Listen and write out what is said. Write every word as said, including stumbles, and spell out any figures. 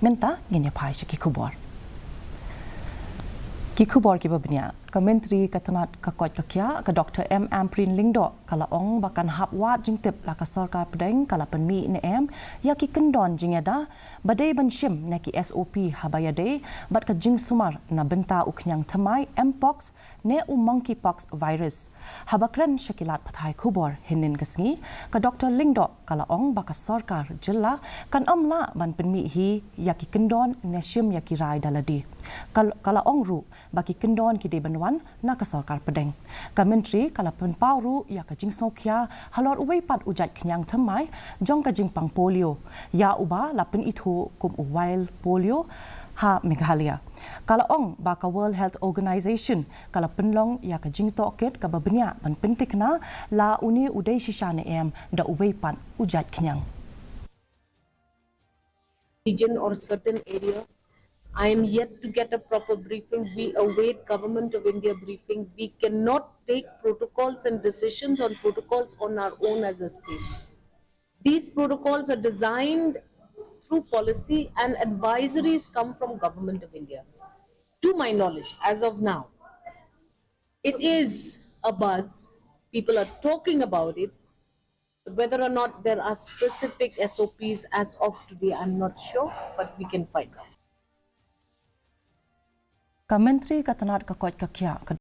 Mynta ngin ïa phai sha ki khubor. Ki khubor kiba bniah. Ka Myntri ka tnat ka koit ka khiah, ka Doktor M Ampareen Lyngdoh, ka la ong ba kan hap wad jingtip la ka sorkar pdeng ka la pynmih ne em ïa ki kyndon jingïada ba dei ban shim ne ki S O P haba ïadei bad ka jingsumar na bynta u khñiang thymmai, Mpox ne u monkeypox virus. Haba kren sha ki lad pathai khubor hynnin ka sngi, ka Doktor Lyngdoh ka la ong ba ka sorkar jylla kan ym lah ban pynmih hi ïa ki kyndon ne shim ïa ki rai da lade. Ka, ka la ong ruh ba ki kyndon ki dei ban wan na ka sorkar pdeng. Ka Myntri ka la pynpaw ruh ïa ka jingsngewkhia halor uwei pat u jait khñiang thymmai jong ka jingpang polio, ïa uba la pynithuh kum u wild polio ha Meghalaya. Ka la ong ba ka World Health Organization ka la pynlong ïa ka jingtohkit kaba bniah ban pynthikna la une u dei shisha ne em da uwei pat u jait khñiang. Region or certain area. I am yet to get a proper briefing. We await Government of India briefing. We cannot take protocols and decisions on protocols on our own as a state. These protocols are designed through policy and advisories come from Government of India. To my knowledge, as of now, it is a buzz. People are talking about it. But whether or not there are specific S O Ps as of today, I'm not sure, but we can find out. Ka Myntri ka tnat ka koit ka khiah, ka